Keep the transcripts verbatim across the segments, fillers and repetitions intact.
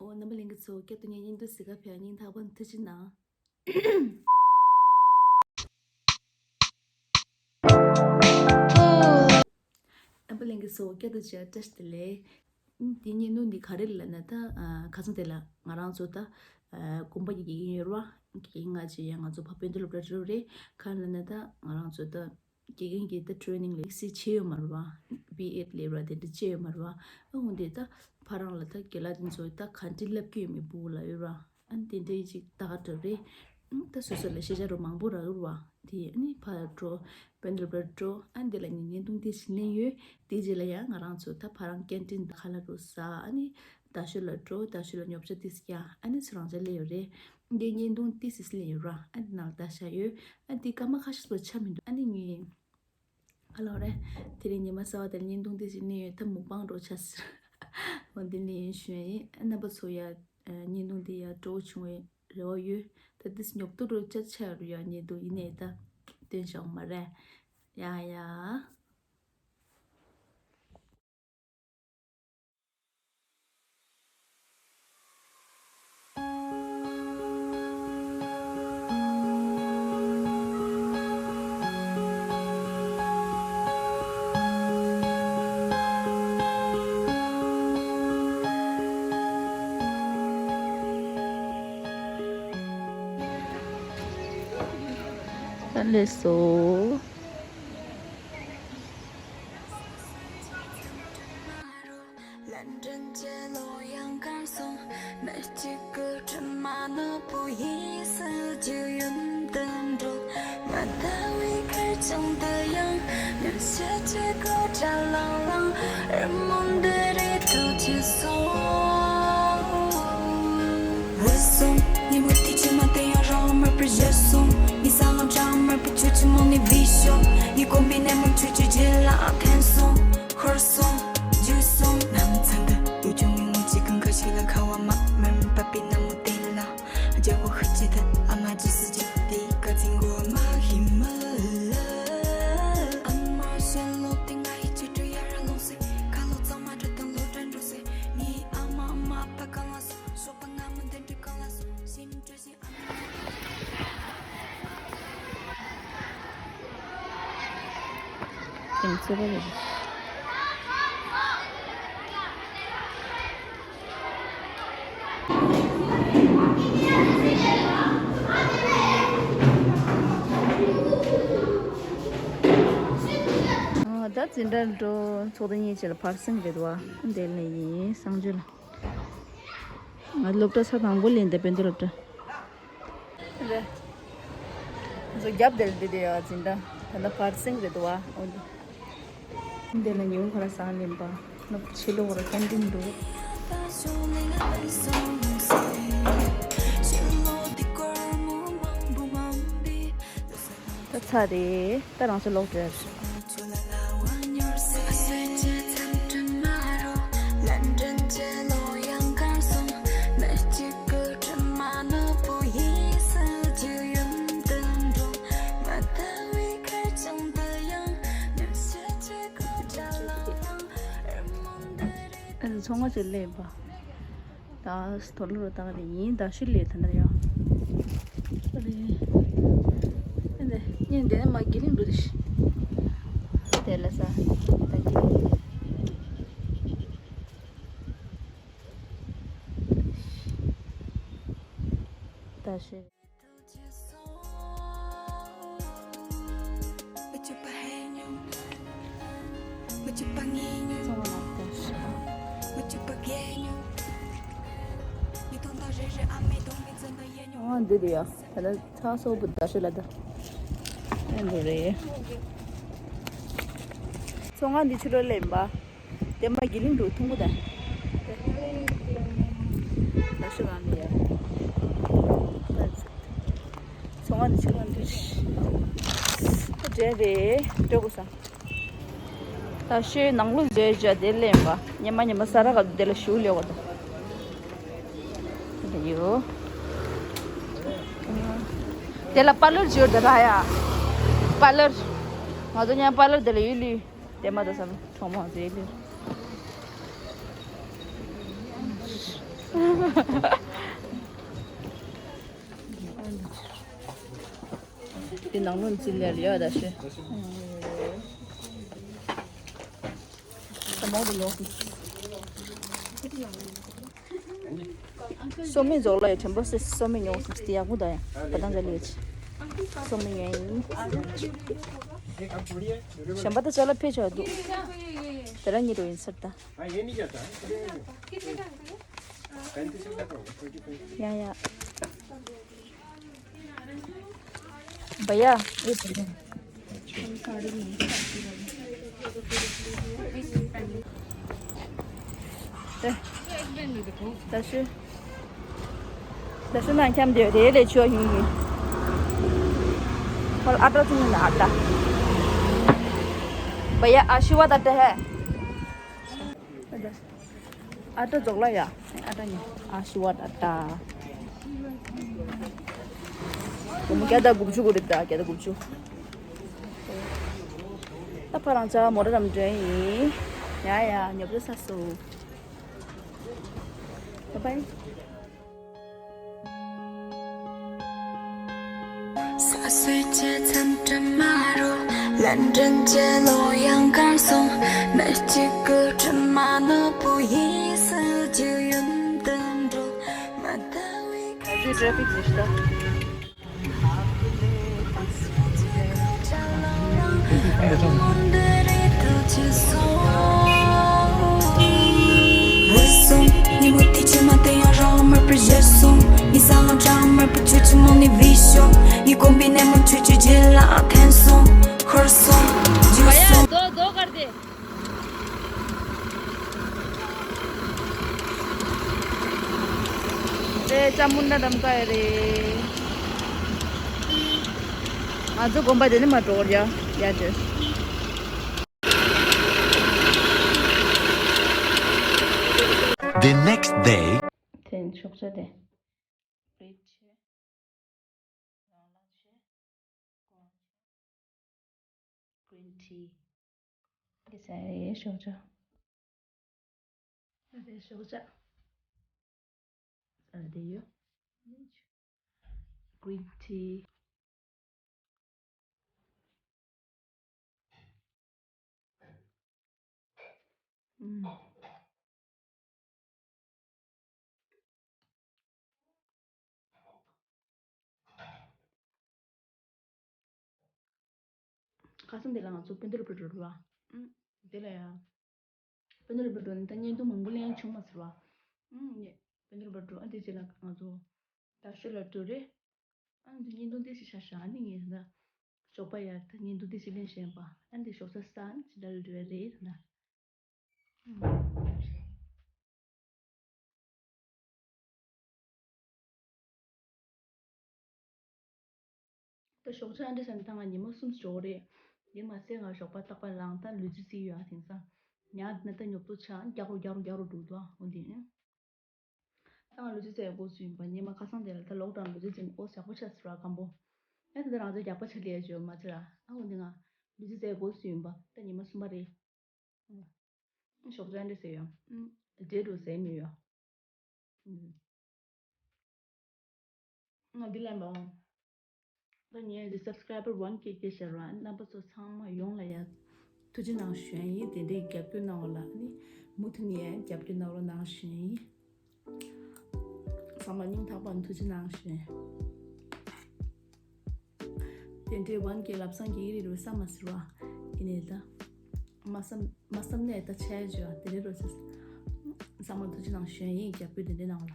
ཨོ། རྣམ་པ་ལྷན་རྒྱས་ཚོ། བསྐྱར་དུ་ངས་བརྙན་ཐུང་གཟིགས་ག་ཕེབས། སྙིང་ཐག་པ་ནས་ཐུགས་རྗེ་གནང་། རྣམ་པ་ལྷན་རྒྱས་ཚོ། བསྐྱར་དུ་མཇལ་བ་བཀྲ་ཤིས་བདེ་ལེགས། ཨ་ནི་དེ་བརྙན་ཐུང་འདི་ག་རེ་ལབ་ན། ད་ཨ་ཁ་སང་དེ་ལ་ང་རང་ཚོ་ད་ཨ་དགོན་པ་གི་དགེ་རྒན་ཡོད་རེད་བ། དགེ་རྒན་ང་ཅིག་ཡང་ང་ཚོ་ཕ་དཔེ་མཛོད་སློབ་གྲྭ་འགྲོ་རེད། ག་རེ་ལབ་ན། ད་ང་རང་ཚོ་ད་དགེ་རྒན་གྱི་ད་ཊེ་རེ་ནིང་ལ་ལེགས་སེ་བྱས་ཡོད་མ་རེད་བ། བི་ཨེཌ་ལབ་ར་དེ་འདྲ་བྱས་ཡོད་མ་རེད་བ། ཨ་འོ་འདི་ད་ཕ་རང་ལ་ད་རྒན་ལགས་དེ་ཚོ་ད་ག་འདྲ་བསླབ་ཀྱི་ཡོད་མེད་བུ་ལ་ཡོད་ར། ཨ་ནི་དེ་འདྲའི་ཅིག་ལྟ་ག་འགྲོ་རེད། ཨ་ད་སོ་སོ་ལ་ཤེས་བྱ་རོ་མང་པོ་རག་གི་རེད་བ། དེ་ཨ་ནི་ཕར་འགྲོ། དཔེ་མཛོད་སློབ་གྲྭར་འགྲོ། ཨ་འདི་ལ་ངས་བརྙན་ཐུང་དེ་ཞིག་ལེན་ཡོད། དེ་རྗེས་ལ་ཡང་ང་རང་ཚོ་ད་ཕ་རང་ཀེན་ཊིན་ཁ་ལག་རོ་ཟ། ཨ་ནི་རྡ་ཤོད་ལ་འགྲོ། རྡ་ཤོད་ལ་ཉོ་ཆ་ཏིས་ཀྱང་ཨ་ནི་ཚོ་རང་ཅག་ལས་ཡོད་རེད། འདི་བརྙན་ཐུང་ཏིས་སིས་ལས་ཡོད་ར། ཨ་ནི་ནང་ལ་ད་བཞག་ཡོད། ཨ་འདི་སྐར་མ་ཁ་ཤས་ཙམ་ཆ་མི་འདུག་ཨ་ནི་ངས་ཨ་ལོ་རེད། དེ་རིང་ཉི་མ་གསར་པ་དེར་བརྙན་ཐུང་ཏིས་སིས་ལས་ཡོད། ད་མུག་པང་འགྲོ་ཆ་ཟེར། འོ་འདི་ལས་ཡོད་ཞུ་ཡ་ཡིན། ཨ་རྣམ་པ་ཚོ་ཡ་བརྙན་ཐུང་འདི་ཡ་སྤྲོ་བོ་བྱུང་བའི་རེ་བ་ཡོད། ད་ཏིས་ཉོབ་ཏོ་འགྲོ་ཆ་ཆ་ཡོད་ར། ཡ་བརྙན་ཐུང་ཡིན་ནའི་ད་སྟོན་བཞག་མ་རེད། ཡ་ཡ། ད་ལས་སོ། ལན་ཀྲིན་གྱི་ལོ་ཡང་གར་སོང་། མི་གཅིག་གི་དྲི་མ་ནོར་བུ་ཡིས་སུ་རྒྱུ་ཡུན་དུ་འགྲོ། ང་ལྟ་བུའི་ཁེར་རྐྱང་དུ་ཡང་ཉིན་ཕྱེད་ཀྱི་སྒོ་གྲ་ལང་ལང་། རི་མོ་འདི་རེད་ཐུགས་ཀྱི་སོང་། བུད་སོང་། ཉིན་མོ་དེ་ཕྱི་མ་དེ་ཡང་རང་མེད་པར་བཞད་སོང་། ངའི་ས་ལམ་གྲང་མོད་པོ་ཁྱོད་ཀྱི་མིག་ནས་བུད་ཤོག་ངའི་གོམ་པའི་སྣེ་མོ་ཁྱོད་ཀྱི་རྗེས་ལ་འཐེན་སོང་། ཤོར་སོང་། འཇུ་སོང་། ནམ་མཚན་དུ་ལུས་སྦྱོང་ངུ་ངུ་ཅིག་གང་ག་ཞིག་ལ་ཁ་བ་མ་མར་མི་འབབ་པའི་ནམ་མོ་དེ་ལ། རྒྱལ་པོ་ཤི་ཅི་ཐད་ཨ་མ་རྗེས་སུ་འཇུག་དེ་ག་ཚིག་མགོ་མ་ཧི་མ་ལ། ཨ་མ་ཞལ་ལོ་དེ་ང་ཡི་ཆེད་དུ་ཡར་ལོངས་སེ། ཁ་ལོ་གཙང་མ་དྲི་དང་ལོ་དྲན་འགྲོ་སེ། ངའི་ཨ་མ་མ་པ་གང་ལ་སོང་། ཞོགས་པ་སྔ་མོ་འདི་འདྲ་གང་ལ་སོང་། ཞིམ་འདྲ་ཞིག་དེང་ཚེ་བ་རེད། ཨ་ད་འཛིན་གྲྭ་འགྲོ་ཚོགས་ཐེངས་གཉིས་བྱས་ལ་བར་གསེང་རེད་འདུག་བ། འདི་ལས་ཡིན་གསང་སྤྱོད་ལ། ང་སློབ་གྲྭ་ས་དང་པོ་ལེན་ཏེ་དཔེ་མཛོད་སློབ་གྲྭ། རེད། ང་ཚོ་རྒྱབ་དེར་འདི་དེ་ཡ་འཛིན་གྲྭ། ད་ལྟ་བར་གསེང་རེད་འདུག་བ། འོ་འདི་འདི་ལ་ཉིན་གུང་ཁ་ལག་ཟ་ལེན་པ། ང་ཕྱི་ལོགས་ལ་ཀན་ཊིན་འདུག་ད་ཚར་རེད། ད་རང་ཚོ་ལོག་འགྲོ་ཡ་རེད། ཨ་ཚོང་ཁང་ཅིག་སླེབས་པ། ད་དོ་ལོ་རུ་བཏང་རེ་ཡིན། ད་ཤི་ལེ་ད་ནར་ཡོང་། རེ། ཨ་འདི་ངས་འདི་ནས་མ་གི་ལིང་འགྲོ་དེ་ཤི། དེ་ལ་ས་ད་གི་ལིང་། ད་ཤི། ཨ་འདི་དེ་ཡ། ད་ལྟ་ཚ་སོ་བུ་ད་ཤི་ལ་ད། ཨ་འདི་རེད། ཚོང་ཁང་འདི་ཕྱི་རོལ་ལ་ཡིན་པ། དེ་མ་གི་ལིང་འགྲོ་ཐུང་གུ་ད། ད་ཤི་བ་མི་ཡ། ཚོང་ཁང་འདི་ཕྱི་རོལ་འདི། འདྲེ་རེད་འགྲོ་དགོས་ས། ད་ཤོད་ནང་ལོགས་བཟོས་བྱ་དེ་ལེན་པ། ཉི་མ་ཉི་མ་ས་ར་ག་དེ་ལ་ཞུ་ལེ་བ་དང་། དེ་ཡོ། དེ་ལ་པ་ལར་བྱོས་དེ་ར་ཡ། པ་ལར། ང་ཚོ་ཉ་པ་ལར་དེ་ལ་ཡོད་ལུས། དེ་མ་དོ་ས་ལ་གྲོགས་མོ་བཟོས་ལུས། འདི་ནང་ལོགས་འཛུལ་ལེ་ཡོད་ད་ཤི། ད་མོ་དུ་ལོག་སོང་། སོ་མི་རྫོགས་ལ་ཡི་དྲན་པ་སེ་སོ་མི་ཉོ་སོང་སྟེ་ཡག་པོ་ད་ཡ། བ་དང་འཇལ་ཡོད་ཅི། སོ་མི་ཉོ་ཡིན། གཞན་པ་ད་ཅ་ལག་ཕེ་ཆོག་འདུག་དེ་ར་ཉི་རུ་ཡིན་སར་ད། ཡ་ཡ། भैया। दसु दसु ना क्या दे दे ले छो ही। पर आटा तुमने ना आटा। भैया आशीर्वाद आटा है। आटा जोगला या। आटा नहीं। आशीर्वाद आटा। तुम क्या दा गुपचु को देता क्या दा गुपचु। ད་ཕ་རང་ཅག་མོ་ཊ་རམ་འདྲེན་ཡིན། ཡ་ཡ་ཉོབ་ཏུ་ས་སོ། Bye bye. ས་སྲོས་ཀྱི་མཚམས་དྲི་མ་རུ། ལན་ཀྲན་གྱི་ལོ་ཡང་གར་སོང་། མི་གཅིག་གི་དྲི་མ་ནོར་བུ་ཡིན་ཟེར་རྒྱུ་ཡོན་ཏན་འགྲོ་མ་ལྟ་བའི་ཁ་ཚུལ་ཊེ་ཕིག་ཟེར་ཤི་ད། རེད། ལྕམ་མོ་འདྲ་འགྲམ་ཀ་ཡ་རེད། ང་ཚོ་དགོན་པ་དེ་ནས་མར་འགྲོ་གི་ཡ་ཡ་ཅེ། The next day. དེ་ནས་ཞོགས་ཇ་དེ། བྲེཌ་བྱས། ཡང་ལ་བྱས། ཀོན་བྱས། གི་རིན་ཊི། འདི་ཟ་རེ་ཞོགས་ཇ། ཟ་རེ་ཞོགས་ཇ། ཟ་རེ་དེ་ཡོད། གི་རིན་ཊི། ཨུམ། ཁ་སང་དེ་ལ་ང་ཚོ་སྤུན་ཟླ་རུ་འགྲོ་རུ་བ། ཨུམ། དེ་ལ་ཡ། སྤུན་ཟླ་རུ་འགྲོ་ནི་ད་བརྙན་ཐུང་མང་པོ་ལེན་བྱུང་མ་ཟེར་བ། ཨུམ། ངས་སྤུན་ཟླ་རུ་འགྲོ་ཨ་འདི་ཅི་ལ་ང་ཚོ་ད་ཤོད་ལ་འགྲོ་རེད། ཨ་འདི་བརྙན་ཐུང་འདི་ཞིག་ཤ་ཤ་ཨ་ནི་ངས་ད། ཞོགས་པ་ཡར་ད་བརྙན་ཐུང་འདི་ཞིག་ལེན་བཞིན་པ་ཨ་འདི་ཞོགས་ས་ས་ཨ་ནི་ཅི་འདྲ་ལ་འགྲོ་རེད་ད། ད་ཞོགས་ཇ་ཨ་འདྲ་ཟ་ནས་ད་ང་ཉི་མ་གསུམ་ཞོག་རེད། དེ་མ་ཟད་ང་ཞོགས་པ་རྟག་པར་ལངས་ད་ལུས་རྩལ་རྩེ་ཡོད་ཨ་དེང་སང་། ཉལ་ན་ད་ཉོབ་ཏོ་ཆགས་རྒྱག་རོ་རྒྱག་རོ་རྒྱག་རོ་འགྲོ་འདུག་ཨ་འོ་དེ། ད་ང་ལུས་རྩལ་རྩེ་ཡ་འགོ་བཙུགས་ཡིན་པ་ཉི་མ་ཁ་སང་དེ་ལ་ད་ལོག་ཌའོན་ལུས་རྩལ་རྩེ་ནས་ཨོ་ཞག་པོ་ཆགས་ཟེར་བ་སྐམ་པོ། ཡང་དེ་ད་རང་ཚོ་རྒྱག་པ་ཆ་ལེ་ཡ་བྱོས་མ་ཚེ་ར་ཨ་འོ་དེ་ང་ལུས་རྩལ་རྩེ་ཡ་འགོ་བཙུགས་ཡིན་པ་ད་ཉི་མ་གསུམ་པ་རེད། ཞོགས་ཇ་འདྲ་ཟེར་ཡོང་། འབྲས་འགྲོ་ཟས་མི་ཡོང་། ང་འདི་ལན་པའོ། ད་ངའི་འདི་སབ་སི་ཀ་རའི་བར་ཝན་ཀེ་སྐྱེས་ཤར་བ་རྣམ་པ་ཚོ་ཚང་མ་ཡོངས་ལ་ཡ། ཐུགས་རྗེ་གནང་ཞུ་ཡ་ཡིན། དེ་འདྲའི་རྒྱབ་སྐྱོར་གནང་བ་ལ་ནི་མུ་མཐུད་ནས་ཡ་རྒྱབ་སྐྱོར་གནང་རོགས་གནང་ཞུ་ཡ་ཡིན། ཚང་མ་སྙིང་ཐག་པ་ནས་ཐུགས་རྗེ་གནང་ཞུ་ཡ་ཡིན། དེ་འདྲའི་ཝན་གྱི་ལབ་སང་གི་རི་རུ་ས་མ་ཟེར་བ། ཡིན་ནའི་ད། མ་བསམ་མ་བསམ་ནས་ད་ཆའི་བརྗོད་དེ་རི་རུ་ས། ཚང་མ་ཐུགས་རྗེ་གནང་ཞུ་ཡིན། རྒྱབ་སྐྱོར་དེ་འདྲའི་གནང་བ་ལ།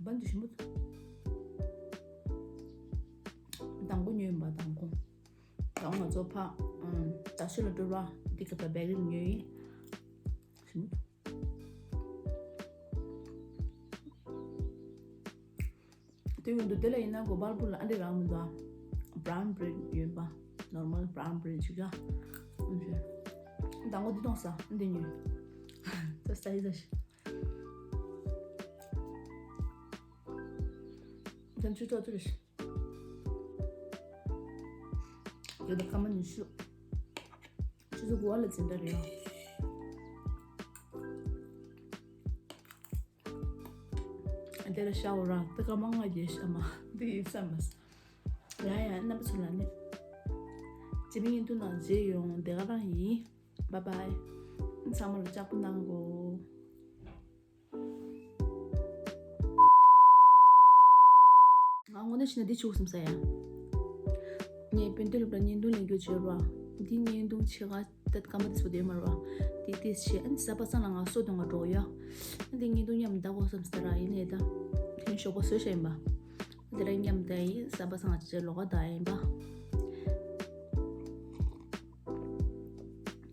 བན་དུ་ཞིམ་པོ། དང་པོ་ཉོས་ཡིན་པ་དང་པོ། དང་ང་ཚོ་ཕ། ད་ཤུ་ལ་སྤྲུལ་བ་འདི་ག་ད་བེག་རིལ་ཉོས་ཡིན། ཞིམ་པོ། དེ་ཡོད་འདུག་དེ་ལ་ཡིན་ན་གོ་པལ་པུར་ལ་ཨ་འདྲ་རག་མི་འདུག་ཨ། བྷ་རའུན་བྷི་རེཌ་ཡོད་པ། ནོར་མལ་བྷ་རའུན་བྷི་རེཌ་ཅིག་ཨ། དང་པོ་འདི་གཏོང་ས་ཨ་འདི་ཉོས། ད་ས་ཡི་ས་ཤི། དེ་ཚོ་ཚོ་ཚོ་རེད་ཤི། དེ་ད་སྐར་མ་ཉི་ཤུ། ཆུ་ཚོད་དགུ་པ་ལ་འཛིན་གྲྭ་རེད་ཨ། དེ་ལ་ཤའོ་རང་ད་སྐར་མ་ལྔ་བརྒྱད་ཤ་མ་འདི་ཡིན་བསམ་མ་སོང་། ཡ་ཡ། རྣམ་པ་ཚོ་ལ་ནི་རྗེས་མའི་བརྙན་ཐུང་ནང་མཇལ་ཡོང་། དེ་ག་རང་ཡིན། Bye bye། ཚང་མ་ལ་ལྕགས་པོ་གནང་གོ། ང་དངོས་གནས་བྱས་ན་འདི་བྱུག་བསམ་ས་ཡ། ངས་དཔོན་སྡེ་སློབ་གྲྭ་བརྙན་ཐུང་ལེན་རྒྱུ་བྱས་ར། འདི་བརྙན་ཐུང་ཆེ་ག་ད་སྐར་མ་དེ་ཚོ་དེ་མ་ར། དེ་དེ་བྱས་ཨ་ནི་གཟའ་པ་སངས་ལ་ང་སོ་དོང་བ་འགྲོ་ཡ། ཨ་འདི་བརྙན་ཐུང་མཉམ་ལྟ་གོ་བསམ་ས་ར། ཡིན་ནའི་ད་དེ་ཞོགས་པ་བཟོས་བྱས་ཡིན་པ། དེ་ར་མཉམ་ལྟ་ཡིན། གཟའ་པ་སངས་ང་ཅི་ལོག་ག་ད་ཡིན་པ།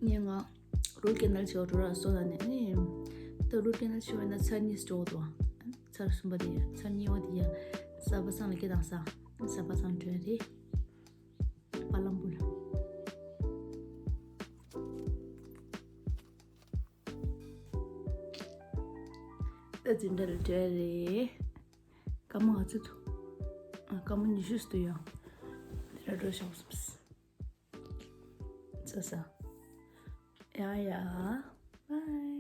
ངས་ང་རུ་ཀེ་ནལ་ཆེ་བ་འགྲོ་ར་སོ་ད་ནས་ཨ་ནི། ད་རུ་ཀེ་ནལ་ཆེ་བ་ན་ཚར་གཉིས་འགྲོ་འདུག་ཚར་གསུམ་པ་དེ་ཡ། ཚར་གཉིས་པ་དེ་ཡ། གཟའ་པ་སངས་ལ་སྐད་བཏང་ས། གཟའ་པ་སངས་འགྲོ་ཡ་རེད། པ་ལམ་བུ་ལ། ད་འཛིན་གྲྭ་ལ་འགྲོ་ཡ་རེད། སྐར་མ་ང་ཚོ་ཐུ། ཨ་སྐར་མ་ཉི་ཤུ་ཙམ་ཡོད། དེ་ར་འགྲོ་ཤོག་བསམ། ས་ས། ཡ་ཡ། Bye།